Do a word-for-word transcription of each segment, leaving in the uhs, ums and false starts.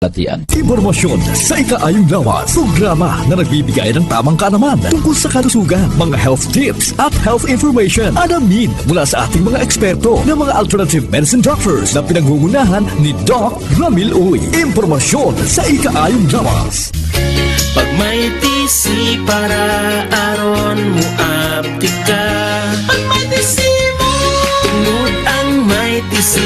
Latian. Impormasyon sa ikaayong lawas. Programa na nagbibigay ng tamang kaalaman tungkol sa kalusugan, mga health tips at health information. Alamin mula sa ating mga eksperto na mga alternative medicine doctors na pinangungunahan ni Doc Ramil Uy. Impormasyon sa ikaayong lawas. Pag may T C para aron mo aptika. Pag may T C mo. Tungod ang may T C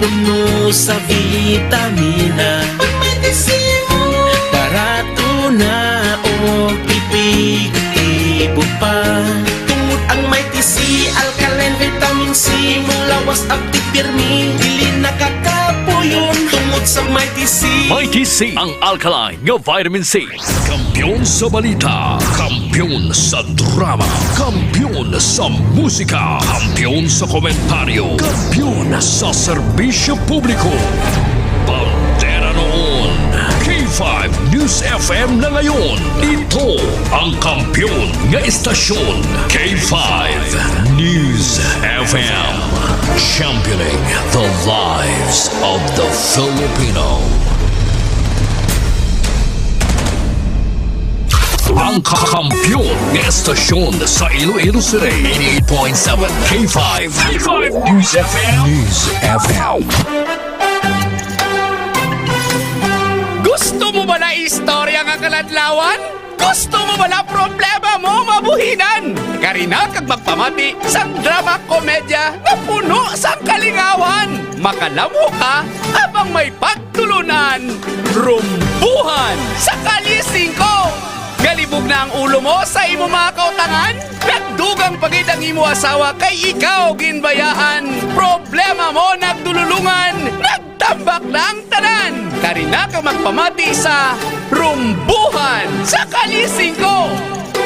puno sa vitamina. Pag may T C mo. Barato na o epektibo pa. Tungod ang may T C, alkaline vitamin C, mo lawas aptik pirmi, dili nakakapuyon tungod sa may T C. May T C, ang alkaline nga vitamin C. Kampiyon sa balita, kampiyon sa drama, kampiyon sa musika, kampiyon sa komentaryo, kampiyon sa serbisyo publiko. Bandera noon, K five News F M na ngayon. Ito ang kampiyon nga istasyon, K five News F M. Championing the lives of the Filipino. Ang kakampiyon nga estasyon sa Iloilo City, eighty-eight point seven K five. K five News F M. News F M. Gusto mo ba na istorya nga kaladlawan? Gusto mo bala problema mo mabuhinan? Kari na kag magpamati sang drama komedya nga puno sang kalingawan. Makalamho ka habang may pagtulunan. Rumbuhan sa Kalye singko. Galibog na ang ulo mo sa imo mga kautangan? Nagdugang pa gid ang imo asawa kay ikaw ginbayahan. Problema mo nagdululungan. Nag- Tambak na ang tanan! Kari na ka magpamati sa Rumbuhan sa Kalye singko.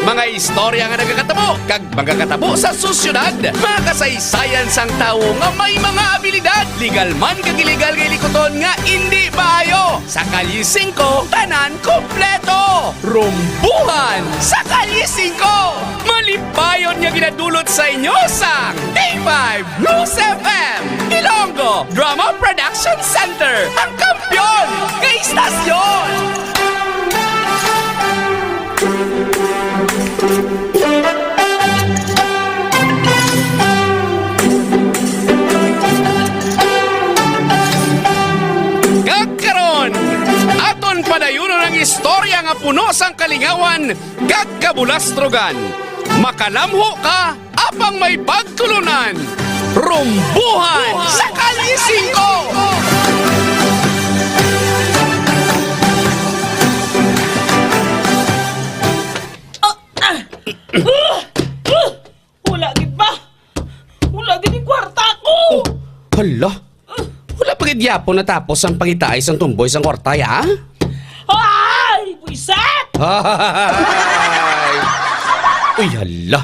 Mga istorya nga nagakatabo kag magakatabo sa sosyedad, mga kasaysayan sang tawo nga may mga abilidad, legal man kag illegal nga ilikuton nga indi maayo. Sa Kalye singko, tanan kompleto. Rumbuhan sa Kalye singko. Malipayon nga ginadulot sa inyo sang K five News F M, Ilonggo Drama Production Center, ang kampiyon nga istasyon. Kag karon, aton padayunon ang istorya nga puno sang kalingawan kag kabulastrogan. Makalamho ka apang may pagtulunan. Rumbuhan sa Kalye singko. Ah, ah, ah, ah. Wala gid ba? Wala gid ang kwarta ko. Oh, hala. Wala pa gid gyapon natapos ang pangitaay sang Tomboy sang kwarta, ya? Ay, buisit! Ay! Uy, hala.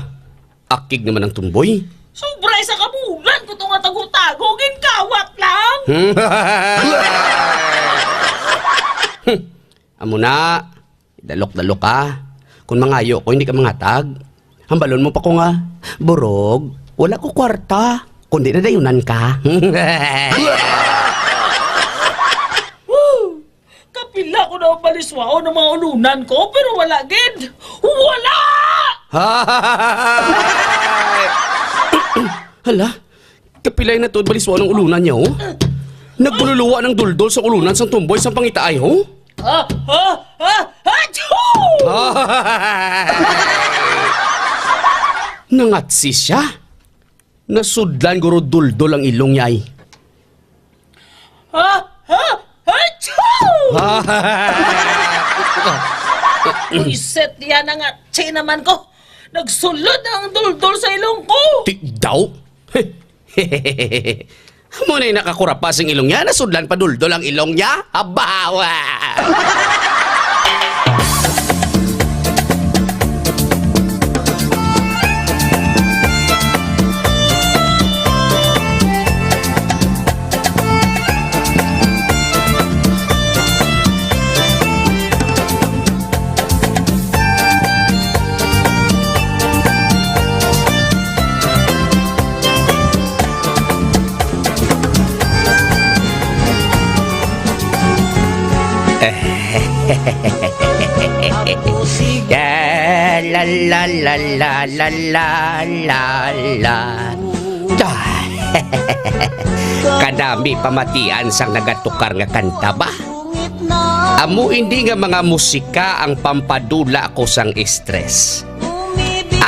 Akig naman ang Tomboy. Sobra isa ka bulan ko to nga tago-tago, ginkawat lang. Hmm. Amo na. Dalok-dalok ka. Kung mangayo ko, hindi ka mangatag. Hambalon mo pa ko nga, "Burog, wala ko kwarta, kundi nadayunan ka." Woo! Kapila ko na baliswaon ang mga ulunan ko, pero wala gid. Wala! Hala, kapilay na tuod baliswaon ang ulunan niya, oh. Nagluluwa ng duldol sa ulunan sang Tomboy sang pangitaay, oh. Ah, ah, ah, achoo! Nangatsi siya. Nasudlan guro duldol ang ilong niya, ay. Ah, ah, achoo! Buisit niya, nangatsi naman ko. Nagsulod na ang duldol sa ilong ko. Ti daw? Amo na'y nakakurapa sing ilong niya, nasudlan pa duldol ang ilong niya? Abawa! Ya, la, la, la, la, la, la, la, la. Da. Kadami pamatian sang nagatukar nga kanta ba? Amo ini nga mga musika ang pampadula ko sang stress.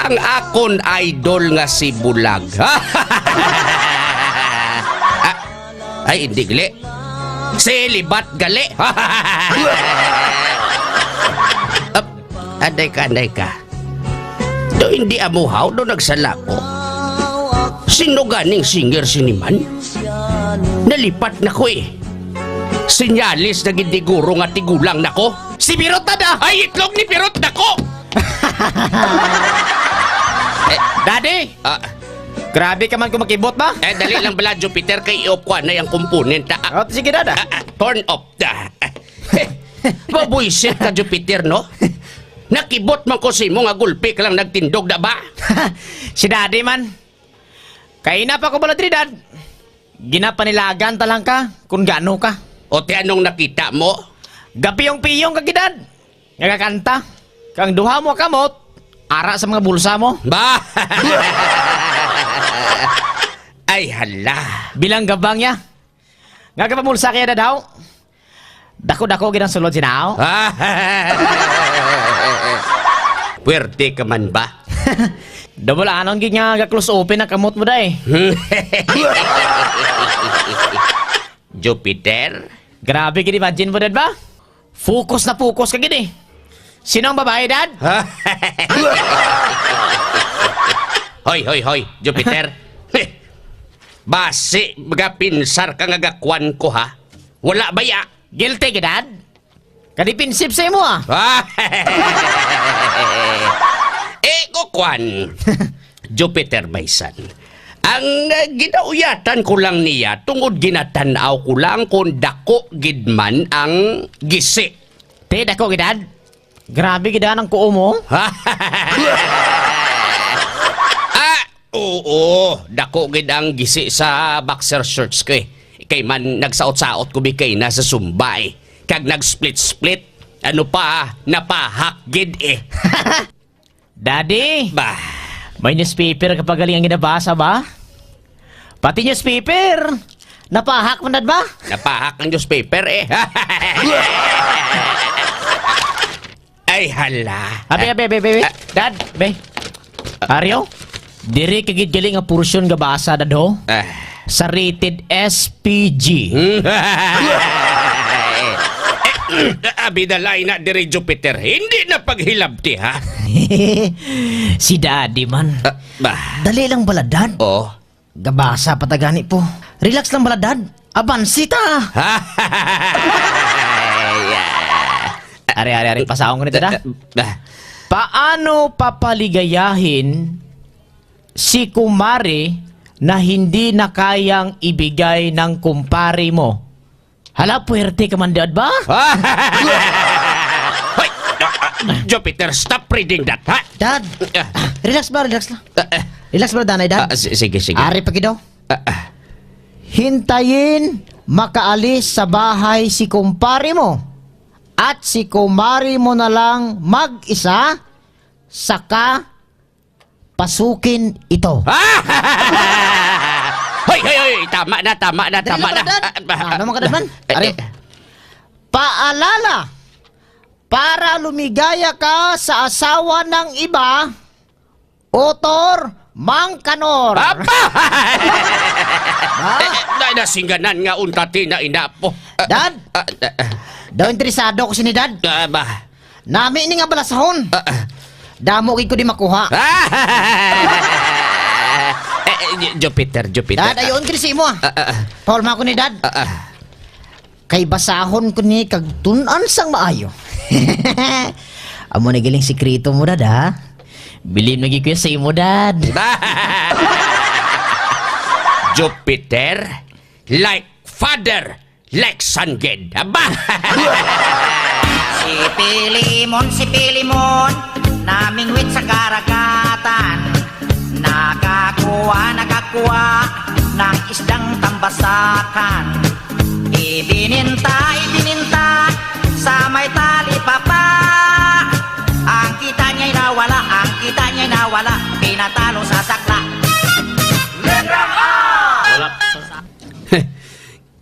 Ang akon idol nga si Bulag. Ah, ay, hindi gali. Si Libat gali. Ap-, anday ka, anday ka. Do hindi amuhaw, do nagsala ko. Sino ganing singer sini man? Nalipat na ko eh. Sinyalis na gid ni guro nga tigulang na ko. Si Pirot na da! Ay, itlog ni Pirot na ko! Eh, Daddy! Ah. Grabe ka man kung makibot ba? Eh, dali lang bala, Jupiter, kay i-off ko na yung component, ah. Oh, sige, Dad, ah. Ah, ah, turn off, ah. Mabuisit ka, Jupiter, no? Nakibot man ko sa imo nga gulpi ka lang nagtindog na ba? Si Daddy man. Kay ina pa ko bala diri, Dad. Ginapanilagan ta lang ka kung gaano ka. O ti anong nakita mo? Gapiyong-piyong ka gid, Dad. Nagakanta. Kang duha mo kamot, ara sa mga bulsa mo. Ba? Ay, hala. Bilang gabang niya. Nga gapamulsa kaya na daw? Dako-dako gid ang sulod sinaw. Puwerte ka man ba? Double anon gid nga ga-close open ang kamot mo, day. Jupiter? Grabe gid, imagine mo, Dad, ba? Focus na focus ka gid eh. Sino ang babae, Dad? Hoy, hoy, hoy, Jupiter. Basi magapinsar ka nga gakwan ko, ha? Wala baya? Guilty ka, Dad? Kadipensib sa imo, ah. Eh, ko kwan. Jupiter, Maysan. Ang, uh, ginauyatan ko lang niya tungod ginatan-aw ko lang kung dako gid man ang gisi. Te, dako gid, Dad. Grabe gid ang kuo mo. Ah, oo, dako gid ang gisi sa boxer shorts ko eh. Kay man nagsaot-saot ko bi kay na sa Zumba eh. Kag nag-split-split. Ano pa, napahak gid eh. Daddy, ba, may newspaper ka pa galing ang ginabasa ba? Pati newspaper, napahak man, Dad, ba? Napahak ang newspaper eh. Ay, hala. Abi, abi, abi, abi, abi. Ah. Dad, be. Aryo, diri ka gid gali nga portion nga basa, Dad, ho? Ah. Sa rated S P G. Hmm. Abi, dalay na diri, Jupiter. Hindi na paghilabti, ha? Si Daddy man. Ah, ba? Dali lang bala, Dad. Oh. Gabasa pa ta gani po. Relax lang bala, Dad. Abansi ta. Ari, ari, ari. Pasahon ko nito, da. Ah, ah. Paano papaligayahin si kumare na hindi na kayang ibigay ng kumpare mo? Hala, puwerte ka man, Dad, ba? Hoy! Ah, ah, Jupiter, stop reading that, ha? Dad, Ah. Relax ba, relax lang. Ah, ah. Relax ba, Danay, Dad? Ah, si-, sige, sige. Ari pa gid daw. Ah, ah. Hintayin makaalis sa bahay si kumpare mo at si kumare mo na lang mag-isa, saka pasukin ito. Hoy, hoy, hoy! Tama na, tama na, Dali tama lang na. Pala, Dad. Ah, ah, Ano man ka, Dad, man? Eh, Ari. Eh. Paalala, para lumigaya ka sa asawa ng iba, Otor Mangkanor. Apa? Ha? Eh, eh, na-, nasingganan nga unta ti na inapo. Ah, Dad? Ah, ah, ah. Daw interesado ko sini, Dad. Ah, ba? Nami ni nga balasahon. Ah, ah. Damo gid ko di makuha. Eh, eh, Ju-, Jupiter, Jupiter. Dad, ayon gid si imo, ah. Ah, ah, ah. Paulma ko ni, Dad. Ah, ah. Kay basahon ko ni kag tun-an sang maayo. Amo na galing sikreto mo, Dad, ha? Bilin lagi ko sa imo, Dad. Jupiter, like father, like son gid. Aba! Si Pilimon, si Pilimon, namingwit sa karagatan. Nakakuha, nakakuha ng isdang tambasakan. Ibininta, ibininta sa may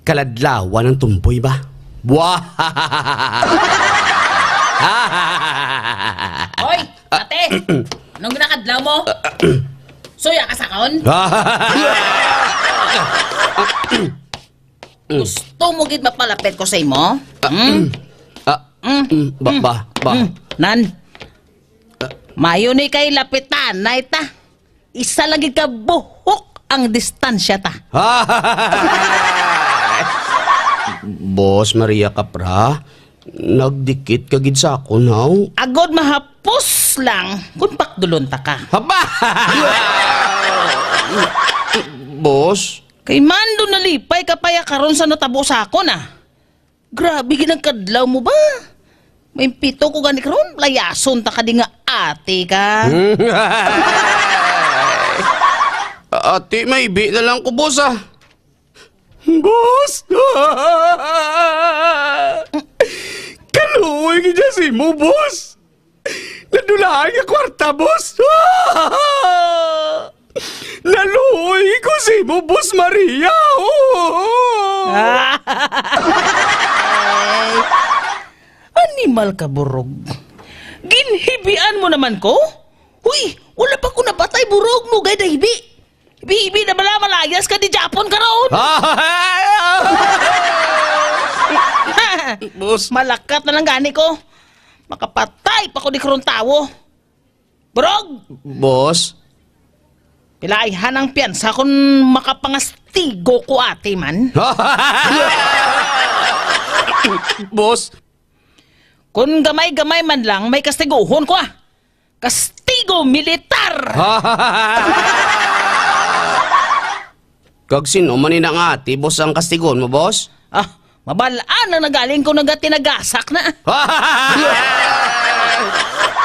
Kaladlawan ang tumboy ba? Wah! Hoy, ate! Anong ginakadlaw mo? Suya ka sakon? Gusto mo gid mapalapit ko sa imo? Hmm? Ah, Mm. mm, ba, Mm. ba, ba. Mm. Nan. Mayo ni kay lapitan na ita. Isa lang gid ka buhok ang distansya ta. Boss Maria Capra, nagdikit ka gid sa akon, haw? Agod mahapos lang kung pakdulon ta ka. Haba! Boss? Kay man do nalipay ka pa ya karon sa natabo sa akon, ah. Grabe gid ang kadlaw mo ba? May pito ko gani karon, layason ta ka di nga ate ka. Ate, may bi na lang ko, boss, ah. Boss! Kaluoy gid siya sa imo, boss! Nadulaan nga kwarta, boss! Naluoy ko sa imo, Boss Maria! Ay, animal ka, Burog. Ginhibian mo naman ko? Huy, wala pa ko napatay, Burog, nugay na hibi. Hibi-hibi na bala, malayas ka di Japon karon. Boss. Malakat na lang gani ko. Makapatay pa ko di karon tawo. Burog! Boss? Pilayhan ang piyansa kung makapangastigo ko ati man. Boss? Kung gamay-gamay man lang, may kastiguhon ko, ah. Kastigo militar! Kag sino man ina nga ati, boss, ang kastigon mo, boss? Ah, mabal-an na nagaling ko nagatinagasak na.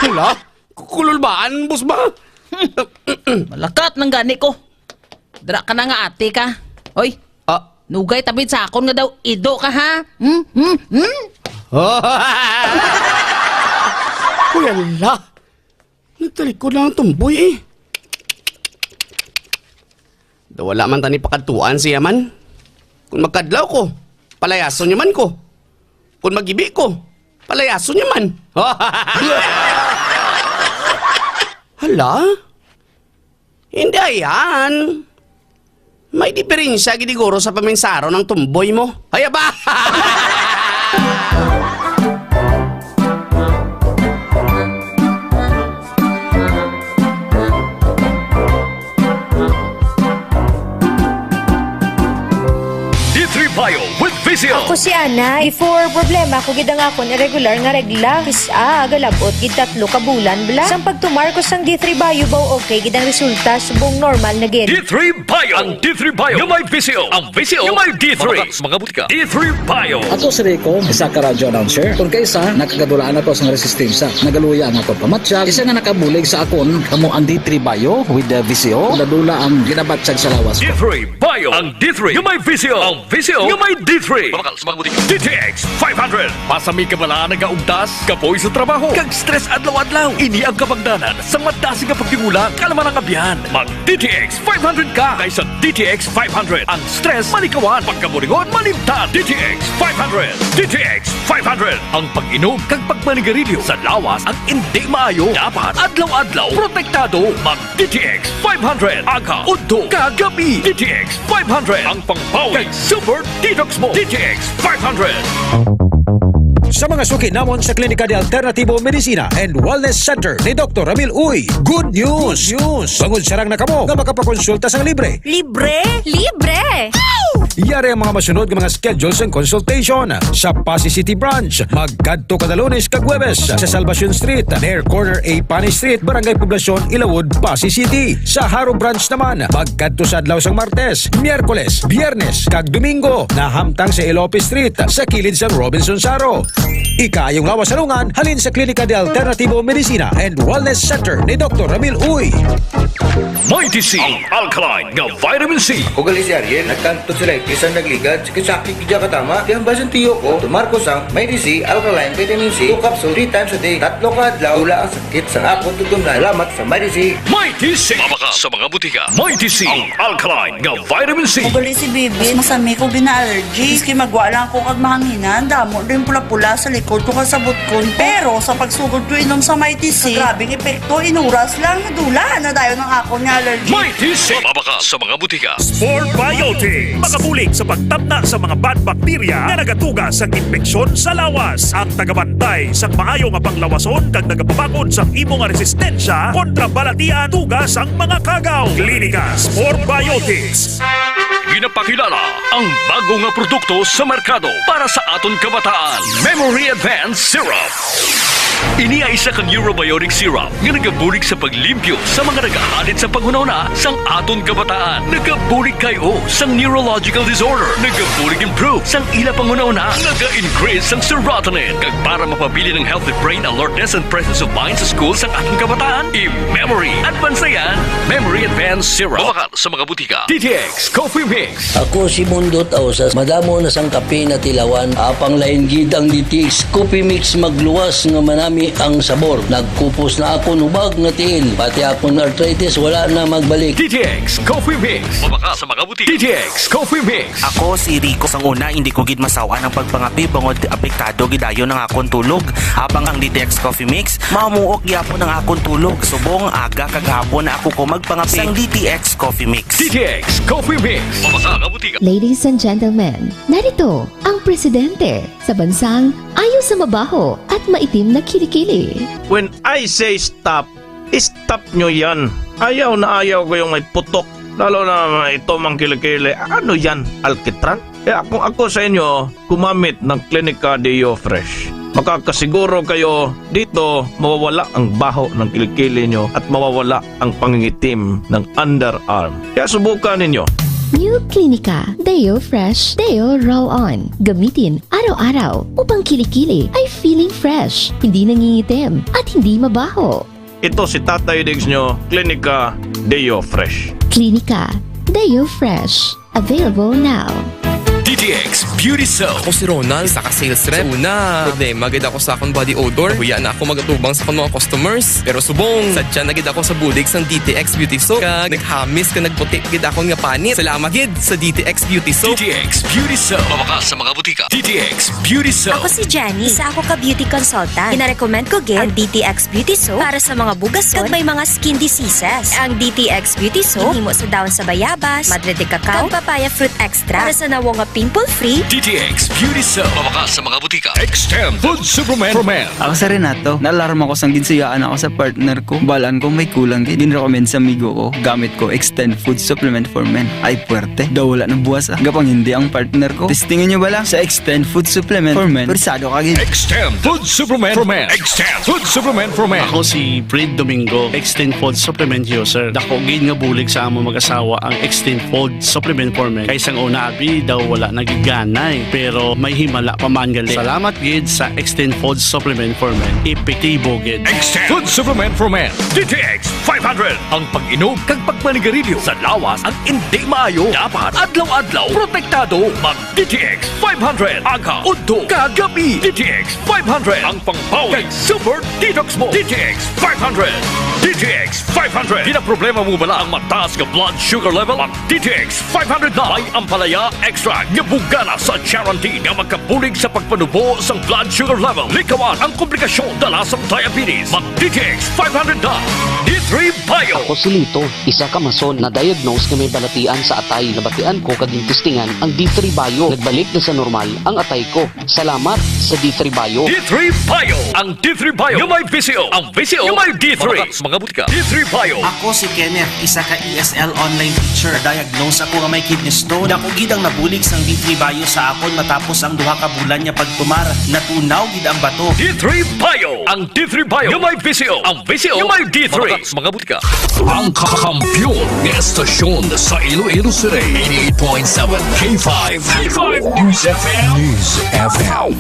Hala, kululbaan, boss ba? Malakat nang gani ko. Dira ka na nga ati ka. Oy, Ah. Nugay tabid sa akon nga daw ido ka, ha? Hmm? Hmm? Hmm? Uy, ala. Nagtalikod lang ang tumboy, eh. Daw wala man tani pakadtuan siya man. Kung magkadlaw ko, palayason niya man ko. Kung magibi ko, palayason niya man. Hala? Hindi, ayan. May diferensya gid siguro sa paminsaro ng tumboy mo. Ay, aba! D three Bio with Visio. Ako si Ana. Before, problema ko gid ang akon irregular nga regla. Kis-a, galabot gid tatlo ka bulan bala. Sang pagtumar ko sang D three Bio, baw okay gid ang resulta, subong normal na gid. D three Bio. Ang D three Bio nga may Visio. Ang Visio nga may D three. Mga, mga butika. D three Bio. Ako si Rico, isa ka radyo announcer. Kung kaisa, nakagadulaan ako sang resistensya. Nagaluya ang akon pamatyag. Isa nga nakabulig sa akon, kamo ang D three Bio with the Visio. Dula-dula ang ginabatyag sa lawas ko. D three Bio. Ang D three nga may Visio. Ang Visio nga may D three. Mga bakal sa mga butika. D T X five hundred. Masami ka bala nagaugtas, kapoy sa trabaho, kag stress adlaw-adlaw. Ini ang kabangdanan sa madasig nga pagtingula, kalma nga abyan. Mag D T X five hundred ka kaysa D T X five hundred. Ang stress malikawan, pagkaburingon malimtan. D T X five hundred. D T X five hundred. Ang pag-inom kag pagmanigarilyo sa lawas ang indi maayo. Dapat adlaw-adlaw protektado. Mag D T X five hundred. Aga, udto, kag gabi. D T X five hundred. Ang pangbawi kag super detox mo. D T X five hundred. Sa mga suki namon sa Klinika de Alternativo Medicina and Wellness Center ni Doktor Ramil Uy, good news! Good news! Bangod sarang na kamo nga makapakonsulta sang libre. Libre? Libre! Yari ang mga masunod nga mga schedule sang consultation. Sa Passi City Branch, magkadto kada Lunes kag Huwebes sa Salvacion Street, near corner A Pani Street, Barangay Poblacion, Ilawod, Passi City. Sa Jaro Branch naman, magkadto sa adlaw sang Martes, Miyerkules, Biyernes, kag Domingo, nahamtang sa Elope Street, sa kilid sang Robinson Jaro. Ikaayong lawas sa lungan, halin sa Klinika de Alternativo Medicina and Wellness Center ni Doktor Ramil Uy. Mighty C, ang alkaline nga vitamin C. Ako gali si Ariel, nagkantod sila ito. Bisan nagligad, sakit-sakit gid ka tama. Kaya ang basin tiyo ko, tumar ko sang Mighty C Alkaline Vitamin C, two capsule, three times a day. Tatlo ka adlaw, wala ang sakit sa akon tutumlan. Salamat sa Mighty C. Mighty C. Mabakal sa mga butika. Mighty C, ang alkaline nga vitamin C. Ugali si Bibi, masami ko gina-allergy. Maski magwa lang ako kag mahanginan, damo din pula-pula sa likod ko kag sa butkon ko. Pero sa pagsugod ko inom sa Mighty C, grabing epekto, inuras lang, nadula na dayon ang akon nga allergy. Mighty C. Mabakal sa mga butika. Sport Biotic. Makabulig sa pagtapna sa mga bad bacteria nga nagatuga sang impeksyon sa lawas. Ang tagabantay sang maayo nga panglawason kag nagapabakod sang imo nga resistensya kontra balatian tuga sang mga kagaw. Klinika Sport Biotics. Ginapakilala ang bago nga produkto sa merkado para sa aton kabataan. Memory Advance Syrup. Ini ay isa ka neurobiotic syrup nga nagabulig sa paglimpyo sa mga nagahalid sa panghunahuna sang aton kabataan. Nagabulig kay o sang neurological disorder. Nagabulig improve sang ila panghunahuna. Naga-increase sang serotonin. Kag para mapabilin ang healthy brain alertness and presence of mind sa school sang aton kabataan, i-memory advance na yan. Memory Advance Syrup. Mabakal sa mga butika. D T X Coffee Mix. Ako si Mundo Tausas. Madamo na sang kape natilawan. Apang lain gid ang D T X Coffee Mix, magluwas nga manami ang sabor. Nagkupos na akon hubag nga tiil. Pati akon arthritis wala na magbalik. D T X Coffee Mix. Mabakal sa mga butika. D T X Coffee Mix. Ako si Rico. Sang una, hindi ko gid masaw-an ang pagpangape bangod apektado gid dayon ang akon tulog. Apang ang D T X Coffee Mix, mamuok gyapon ang akon tulog. Subong aga kag hapon na ako ko magpangape. Sang D T X Coffee Mix. D T X Coffee Mix. Mabakal sa mga butika. Ladies and gentlemen, narito ang presidente sa bansang ayaw sa mabaho at maitim na kilikili. When I say stop, stop nyo yan. Ayaw na ayaw ko yung may putok. Lalo na may itom ang kilikili. Ano yan? Alkitran? Kaya kung ako sa inyo, gumamit ng Clinica Deo Fresh. Makakasiguro kayo dito mawawala ang baho ng kilikili nyo at mawawala ang pangingitim ng underarm. Kaya subukan ninyo. New Clinica Deo Fresh Deo Roll On. Gamitin araw-araw upang kilikili ay feeling fresh, hindi nangingitim, at hindi mabaho. Ito si Tatay Diggs nyo, Clinica Deo Fresh. Clinica Deo Fresh. Available now. D T X Beauty Soap. Ako si Ronald, isa ka sales rep. Sa una, problema gid ako sa akong body odor. Huya na ako magatubang sa akong mga customers. Pero subong, sadya na gid ako sa bulig sang D T X Beauty Soap. Kag naghamis ka nagputi gid akon nga panit. Salamat gid sa D T X Beauty Soap. D T X Beauty Soap. Mabakal sa mga butika. D T X Beauty Soap. Ako si Jenny. Isa ako ka beauty consultant. Ginarecommend ko gid ang D T X Beauty Soap para sa mga bugas kag may mga skin diseases. Ang D T X Beauty Soap ginhimo sa dahon sa bayabas, madre de cacao, kag papaya fruit extract para sa nawong nga pimple-free. D T X Beauty Soap. Mabakal sa mga butika. Extend Food Supplement for Men. Ako si Renato. Naalarma ko sang ginsuyaan ako sa partner ko. Balaan ko may kulang gid. Ginrecommend sa amigo ko. Gamit ko Extend Food Supplement for Men. Ay, puwerte. Daw wala na buwas, ah. Gapang hindi ang partner ko. Testingan nyo bala sa Extend Food Supplement for Men. Persado ka gid. Extend Food Supplement for Men. Extend Food Supplement for Men. Ako si Fred Domingo, Extend Food Supplement User. Dako gid nga bulig sa among mag-asawa ang Extend Food Supplement for Men. Kay sang una, abi, daw wala nagiganay. Pero may himala pa man gali. Salamat gid sa Extend Food Supplement for Men. Epektibo gid. Extend Food Supplement for Men. D T X five hundred. Ang pag-inom kag pagmanigarilyo sa lawas ang hindi maayo. Dapat adlaw-adlaw protektado. Mag D T X five hundred. Aga, udto, kag gabi. D T X five hundred. Ang pangbawi kag super detox mo. D T X five hundred. D T X five hundred. Ginaproblema mo bala ang mataas nga blood sugar level? Mag D T X five hundred na. May ampalaya extract nga bugana sa charantin nga magkabulig sa pagpanubo sang blood sugar level. Likawan ang komplikasyon dala sang diabetes. Mag D T X five hundred na. D three Bio. Ako si Lito, isa ka mason na diagnose nga may balatian sa atay. Nabatian ko kag gintistingan ang D three Bio. Nagbalik na sa normal ang atay ko. Salamat sa D three Bio. D three Bio. Ang D three Bio nga may V C O. Ang V C O nga may D three. Mabakal sa mga butika. D three Bio. Ako si Kenneth, isa ka E S L online teacher. Diagnose ako nga may kidney stone. Dako gid ang nabulig sang D three Bio sa akon matapos ang duha ka bulan nga pagtumar. Natunaw gid ang bato. D three Bio. Ang D three Bio nga may V C O. Ang V C O nga may D three. Mabakal sa mga butika. Ang kakampiyon nga estasyon sa Iloilo City, eighty-eight point seven K five. K five News F M. News F M.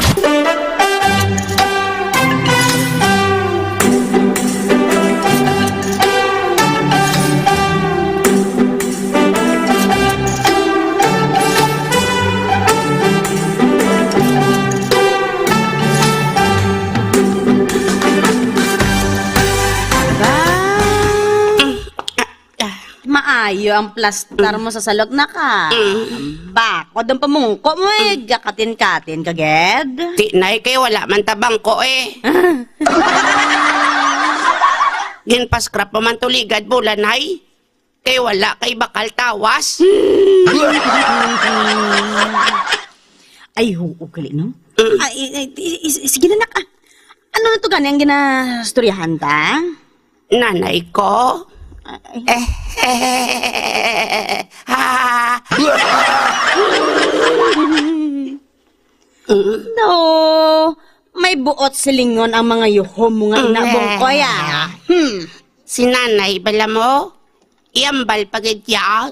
Ayo ang plastar mo sa salog na ka. Mm. Bako, dang pamungko mo eh. Mm. Gakatin-katin ka, ged. Di, Nay, kay wala man ta bangko eh. Ginpa-scrap pa man to ligad bola, Nay. Kay wala kay bakal tawas. Ay, huo gali, no? Mm. Ah, i-, i-, i-, i-, sige na, nak, ah. Ano na to gani ang ginastoryahan ta? Nanay ko? Ay. Eh, eh, ha? Mm. No, may buot silingon ang mga yuhom mo nga ina, mm, Bongkoy, ah. Hmm. Si Nanay bala mo? Iambal pa gid ya?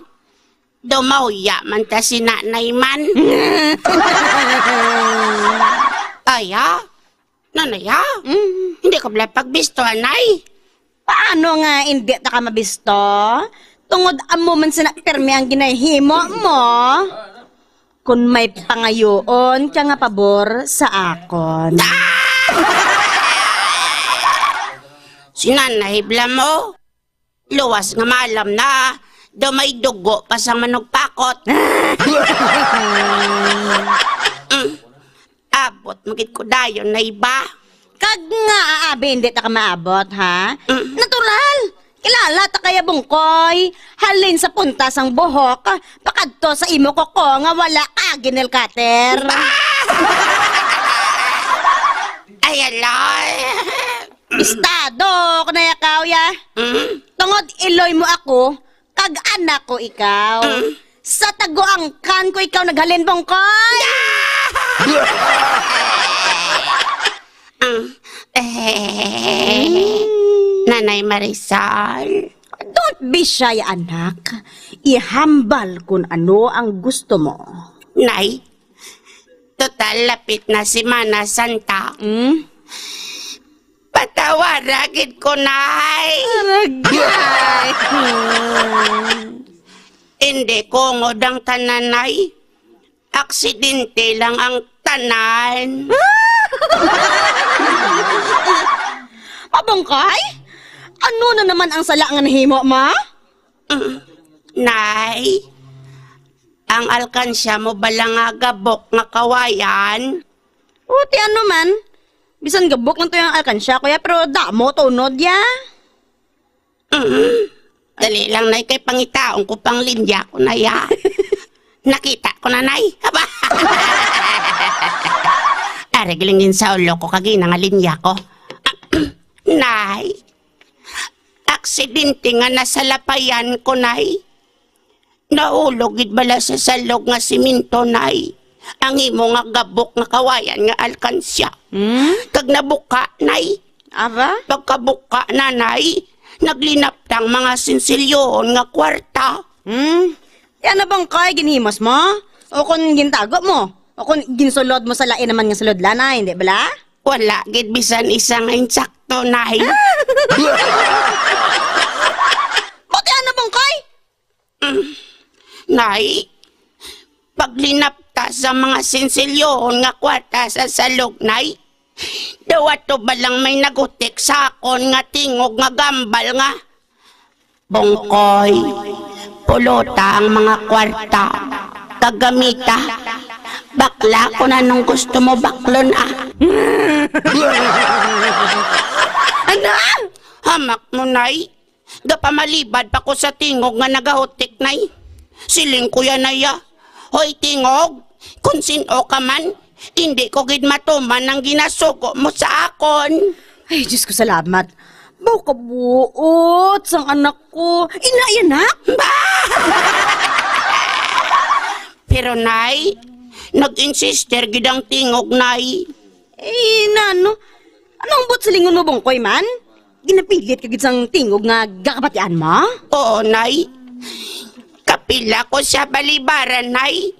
Daw mahuya man ta si Nanay man. Ay, ha? Nanay, ha? Mm. Hindi ka bala pagbisto, Nay? Paano nga hindi ta ka mabisto? Tungod amo man sina pirmi ang ginahimo mo. Kung may pangayoon ka nga pabor sa akon. Ah! Si Nanay bala mo? Luwas nga maalam na, daw may dugo pa sang manugpakot. Mm. Abot mo gid ko dayon, Nay, ba? Kag nga, abi, hindi ta ka maabot, ha? Mm. Natural! Kilala ta kaya, Bongkoy. Halin sa punta sang buhok, pakadto sa imo kuko nga wala ka ginil cutter. Ay, alay. Bistado ko na yakaw, ya. Mm. Tungod iloy mo ako, kag anak ko ikaw. Mm. Sa taguangkan ko ikaw naghalin, Bongkoy. Mm. Eh, Nanay Marisol. Don't be shy, anak. Ihambal kung ano ang gusto mo. Nay, total lapit na Semana Santa. Mm? Patawara gid ko, Nay. Aragay. Hindi ko ngod ang tanan, Nay. Aksidente lang ang tanan. Mabungkay? Ano na naman ang sala nga nahimo mo? Mm, Nay, ang alkansya mo bala nga gabok nga kawayan? O, ti ano man? Bisan gabok lang to yung alkansya, kuya, pero damo to unod, ya. Mm. Dali lang, Nay, kay pangitaon ko pang linya ko, Nay, ah. Nakita ko na, Nay. Aba. Ari, gilingin sa ulo ko, kagina nga linya ko. Nay, aksidente nga nasalapayan ko, Nay. Nahulog gid bala sa salog nga simento, Nay, ang imo nga gabok nga kawayan nga alkansya. Hmm? Kag nabuka, Nay. Aba? Pagkabuka na, Nay, naglinaptang mga sinsilyohon nga kwarta. Hmm? Yan na bang kay ginhimos mo? O kung gintago mo? O kung ginsulod mo sa lain naman nga sulod, Nay, hindi bala? Wala gid bisan isa nga insakto, Nay. Buti ano, Bongkoy? Mm. Nay, paglinapta sa mga sinsilyohon nga kwarta sa salog, Nay, daw ato ba lang may nagutik sa akon nga tingog nga gambal nga, "Bongkoy, pulota ang mga kwarta, kag gamita. Bakla kung anong gusto mo baklon, ah." Ano? Hamak mo, Nay. Gapamalibad pa ko sa tingog nga nagahutik, Nay. Siling ko yan, Nay, ah. Hoy, tingog, kung sin-o ka man, indi ko gid matuman ang ginasugo mo sa akon. Ay, Diyos ko, salamat. Baw kabuot sang anak ko. Ina, anak? Ba? Pero, Nay, nag-insister gid ang tingog, Nay. Eh, nano? Ano ang buot silingon mo, Bongkoy, man? Ginapilit ka gid sang tingog nga gakabatian mo? Oo, Nay. Kapila ko siya balibaran, Nay.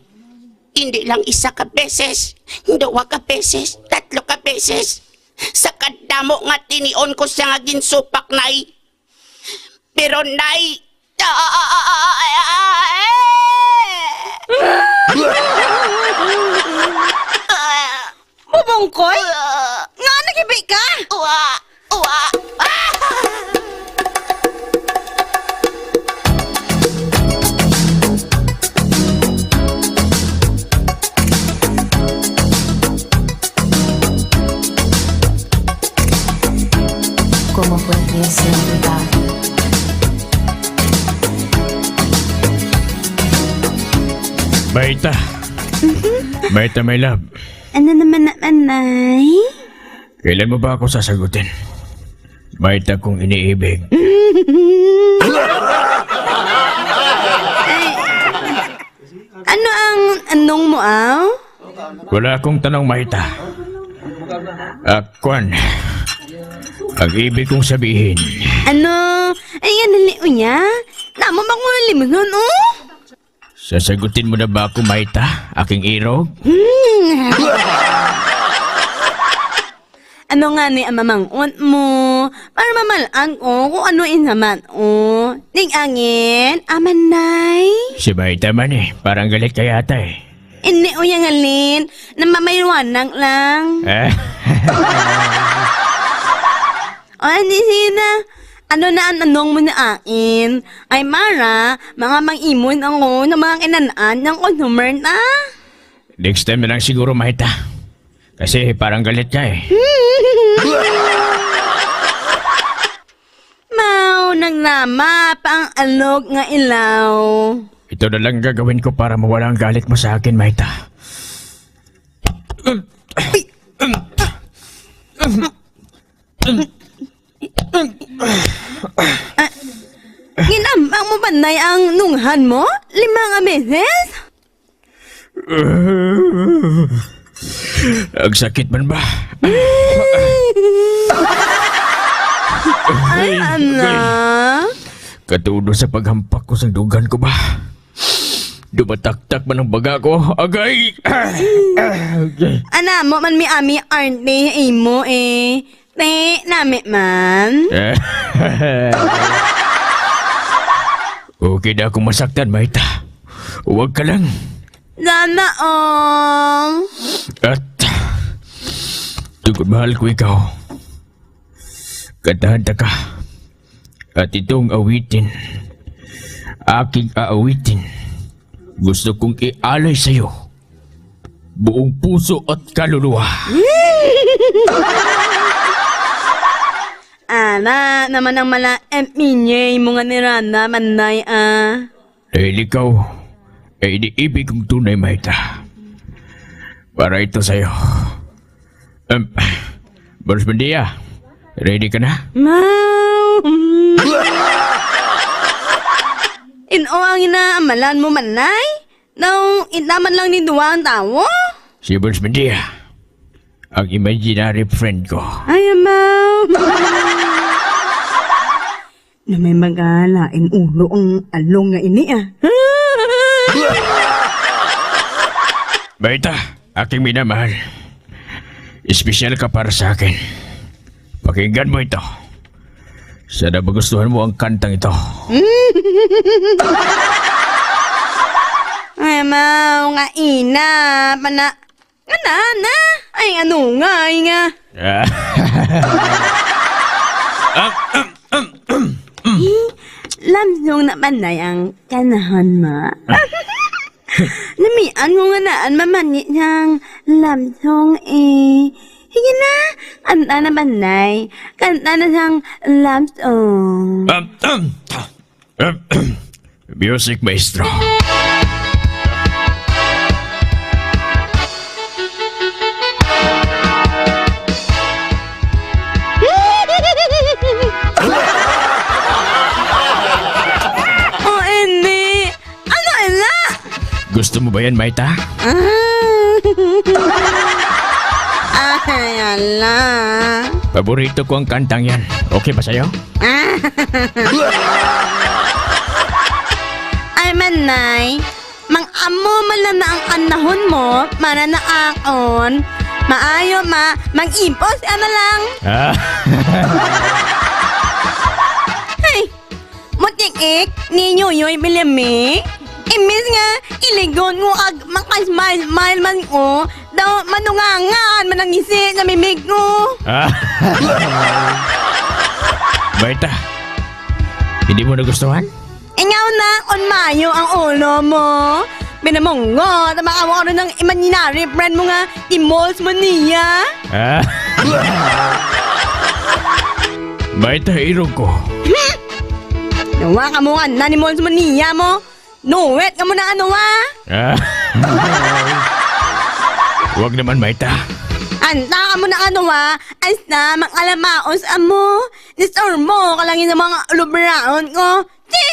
Hindi lang isa ka beses, duwa ka beses, tatlo ka beses. Sa kadamo nga tinion ko siya nga ginsupak, Nay. Pero, Nay, Bubongkoy? Nga nagibi ka? Uwa! Uwa! Ah! Baita. Baita, my love. Ano naman na, Manay? Kailan mo ba ako sasagutin? Baita kong iniibig. Ay, ano ang anong mo, aw? Wala akong tanong, Maita. Ah, kwan. Ang ibig kong sabihin. Ano? Ay, nga dali, unya. Namo ba ko limunon, oh? Sasagutin mo na ba ako, Maita? Aking irog? Hmm. Ano nga ni ang mamangon mo? Para mamal-an ko kung ano in naman, oh. Ning angin, amanay. Si Maita man eh. Parang galit kaya ata eh. Hindi, uya ngalin. Namamaywanang lang. Eh? O, hindi, sige na. Ano na ang tanong mo na akin? Ay, Mara, mga mang-imon ako ng mga kinanaan ng consumer na. Next time na lang siguro, Maita. Kasi parang galit ka eh. Mao nang nama pa ang alog nga ilaw. Ito na lang gagawin ko para mawala ang galit mo sa akin, Maita. Ah, ginambang mo ba, Nay, ang nunghan mo? Lima nga beses? Ang sakit man ba? Ay, anak. Katudo sa paghampak ko sa dugan ko ba? Dumataktak man ang baga ko. Agay! Agay. Ana mo man mi ami arte imo eh. Te, nami man. Okay na akong masaktan, Maita. Huwag ka lang. Sana all. At tungkol mahal ko ikaw, kantahan ta ka. At itong awitin, aking aawitin, gusto kong ialay sa'yo buong puso at kaluluwa. Ana naman ang mala M P J mo nga ni Rana, Manday, ah. Dahil ikaw ay iniibig kong tunay, Maita. Para ito sa'yo. Um, Boss Buendia, ready ka na? Mao. In-o ang inaamalan mo, Manday? Daw, indi man lang ni duwa ang tawo? Si Boss Buendia, ang imaginary friend ko. Ay, amaw. Na may magalain ulo ang along nga ini, ah. Maita, aking minamahal. Espesyal ka para sa akin. Pakinggan mo ito. Sana magustuhan mo ang kantang ito. Ay, amaw, nga ina, pana-, Ana, ana? Ay, ano nga, ay nga? Eh, lamsong na panay ang kanahon mo. Namian ko nga naan mamani sang lamsong eh. Sige na, kanta na panay. Kanta na sang lamsong. Music, maestro. O, hindi. Ano ina? Gusto mo ba yan, Maita? Ah. Ay, ala. Paborito ko ang kantang yan. Okay ba sa'yo? Ay, manay, mang-amo man lang na ang anahon mo, mana na akon. Maayo ma, mang-ipos ka na lang. Ah. Ay, mutik-ik ni Yoyoy Bilimi. Imbis nga iligon ko kag makasmile-smile man ko, daw manungangan man ang ngisi sa bibig ko. Ah. Maita, hindi mo nagustuhan? Ingaw na kon maayo ang ulo mo. Binamunggo, tama ka mo karon ang imaginary friend mo nga ti-malls mo niya. Ah. Mayta, irog ko. Hmm! Nawa ka mo nga nanimol sa maniya mo. Nuwet ka mo na ano, ah? Ah. Wag naman, Mayta. Anta ka mo na ano, ah? Ay sa, mag-alamaos amo. Nistor mo ka lang yung mga ulubraon ko. Ti!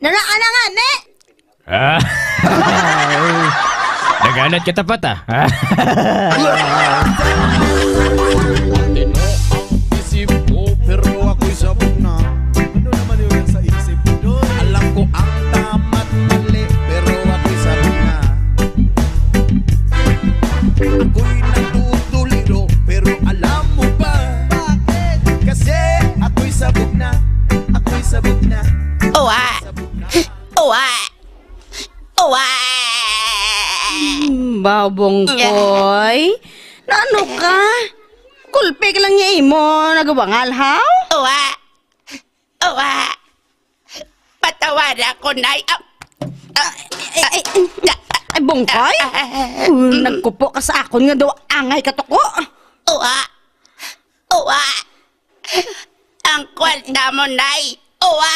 Nara ka na nga, ne? Ah. Nagalat ka tapat, ah. Tino ang isip ko, pero ako'y sabog na. Ano naman yun sa isip mo, Doy? Alam ko ang tama't mali, pero ako'y sabog na. Ako'y natutulido, pero alam mo ba? Bakit? Kasi ako'y sabog na. Ako'y sabog na. Uwa! Sabog na. Uwa! Uwa! Mm, Babong Koy, naano ka? Gulpi ka lang niya imo nagawangal, haw? Uwa! Uwa! Patawara ko, Nay. Ah, ah, Ay, ay, ay, ay, Bongkoy? Ah, ah, ah, Uh, mm. Nagkupo ka sa akon nga daw angay ka tuko. Uwa! Uwa! Ang kwarta mo, Nay! Uwa!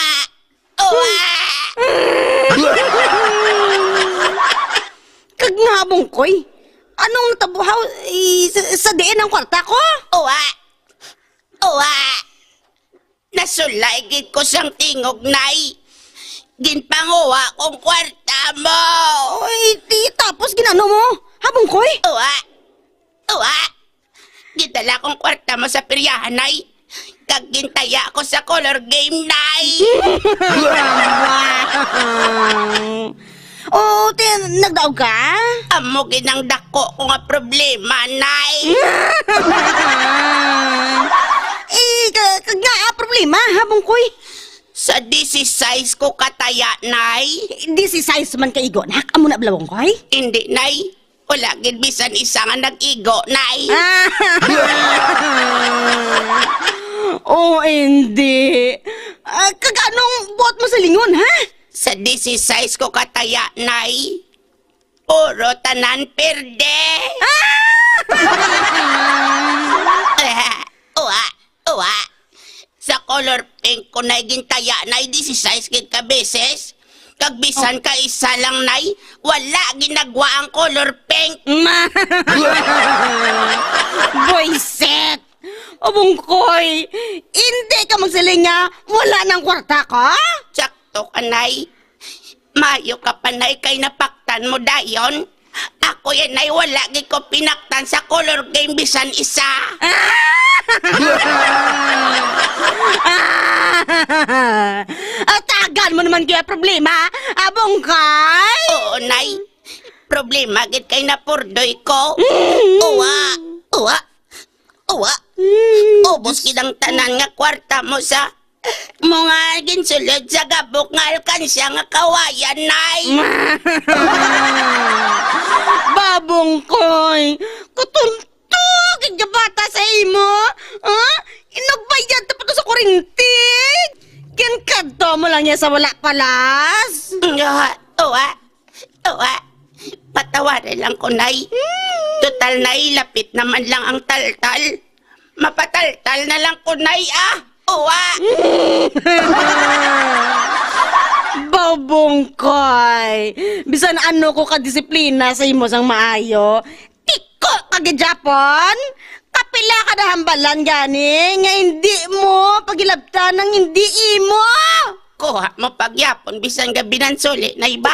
Uwa! Kag nga, Bongkoy, anong natabo, haw, i-, sa, sa diin ang kwarta ko? Uwa! Uwa! Nasulay gid ko sang tingog, Nay. Ginpanguha kong kwarta mo. Oy, di, tapos ginano mo? Ha, Bongkoy? Uwa! Uwa! Gidala kong kwarta mo sa peryahan, Nay. Kag gintaya ko sa color game, Nay. Oh, ti-, nagdaog ka? Amo gid ang dako ko nga problema, Nay. Eh, ka-, kag nga, ah, problema, ha, Bongkoy? Sa disisais ko kataya, Nay. Disisais man ka igo, nak? Amo na bala, Bongkoy? Hindi, Nay. Wala gid bisan isa nga nag-igo, Nay. Ah. Oh, hindi. Ah, kag anong buot mo sa lingon, ha? Sa disisais ko kataya, Nay. Puro tanan perde. Ah! Uwa, uwa. Sa color pink ko, Nay, gintaya, Nay, disisais gid ka beses. Kag bisan ka isa lang, Nay, wala ginagwa ang color pink. Ma-, Boyset! O Bongkoy, hindi ka magsiling nga wala nang kwarta ka? Sakto ka, Nay. Mayo ka pa, Nay, kay napaktan mo dayon. Ako yan, Nay, wala gid ko pinaktan sa color game bisan isa. Atagan mo naman kaya problema, ah, Bongkoy? Oo, Nay. Problema gid kay napurdoy ko. Mm. Uwa, uwa, uwa. Mm. Ubos gid ang tanan nga kwarta mo sa mga ginsulod sa gabok nga alkansya nga kawayan, Nay. Babong Koy, katunto gid nga bata sa imo. Ha? Nagbayad na pa to sa kurinti. Ginkadto mo lang niya sa wala palas. Nga, uwa, uwa. Patawari lang ko, Nay. Hmm. Total, Nay, lapit naman lang ang taltal. Mapataltal na lang ko, Nay, ah! Uwa! Babong Koy! Bisan ano ko kadisiplina sa imo sang maayo, tiko ka gid, Japon! Kapila ka na hambalan gani nga hindi mo pagilabtan ang hindi imo! Kuha mo pagyapon bisan nga binansuli na iba.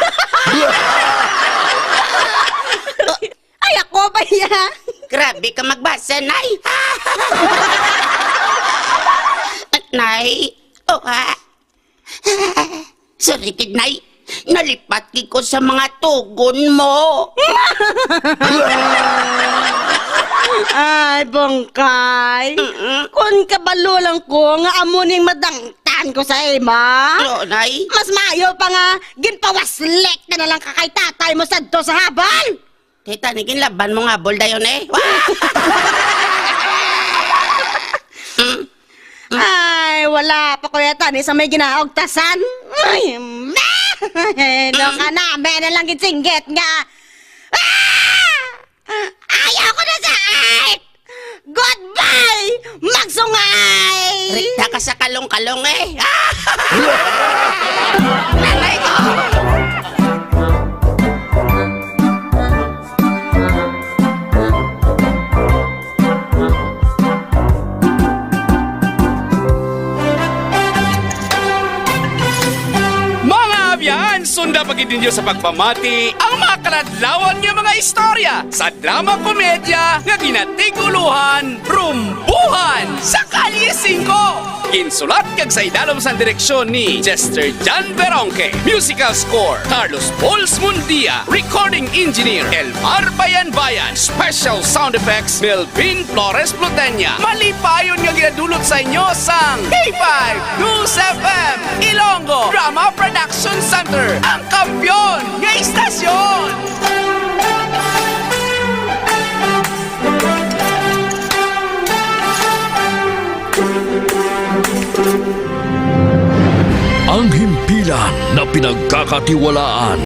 Ay, ako ba iya? Grabe ka magbasa, Nay. Nay, oh, ah. Sorry, kid, Nay. Nalipat gid ko sa mga tugon mo. Ay, Bongkay. Mm-mm. Kon kabalo lang ko nga amo ning madangtan ko sa imo. Oo, Nay. Mas maayo pa nga ginpawaslik ka na lang ka kay tatay mo sadto sa habol. Kita ni ginlaban mo nga bol dayon, eh. Mm. Ay, wala pa ko yata ni sa may ginaugtasan. Ay, do ka na, may na lang gid singgit nga. Ah! Ayaw ko na sa art! Goodbye! Magsungay! Rita ka sa kalong-kalong eh. Nanay ko! Mga abyan, sunda pa gid ninyo sa pagpamati ang mga kaladlawan nga mga istorya sa drama komedya nga ginatig-ulohan Rumbuhan sa Kalye Singko. Ginsulat kag sa idalom sang direksyon ni Chester John Beronque. Musical score, Carlos Pauls Mundia. Recording engineer, Elmar Bayanbayan. Special sound effects, Melvin Flores Plutenia. Malipayon nga ginadulot sa inyo sang K five News F M Ilonggo Drama Production Center, ang kampiyon nga istasyon. Ang himpilan na pinagkakatiwalaan.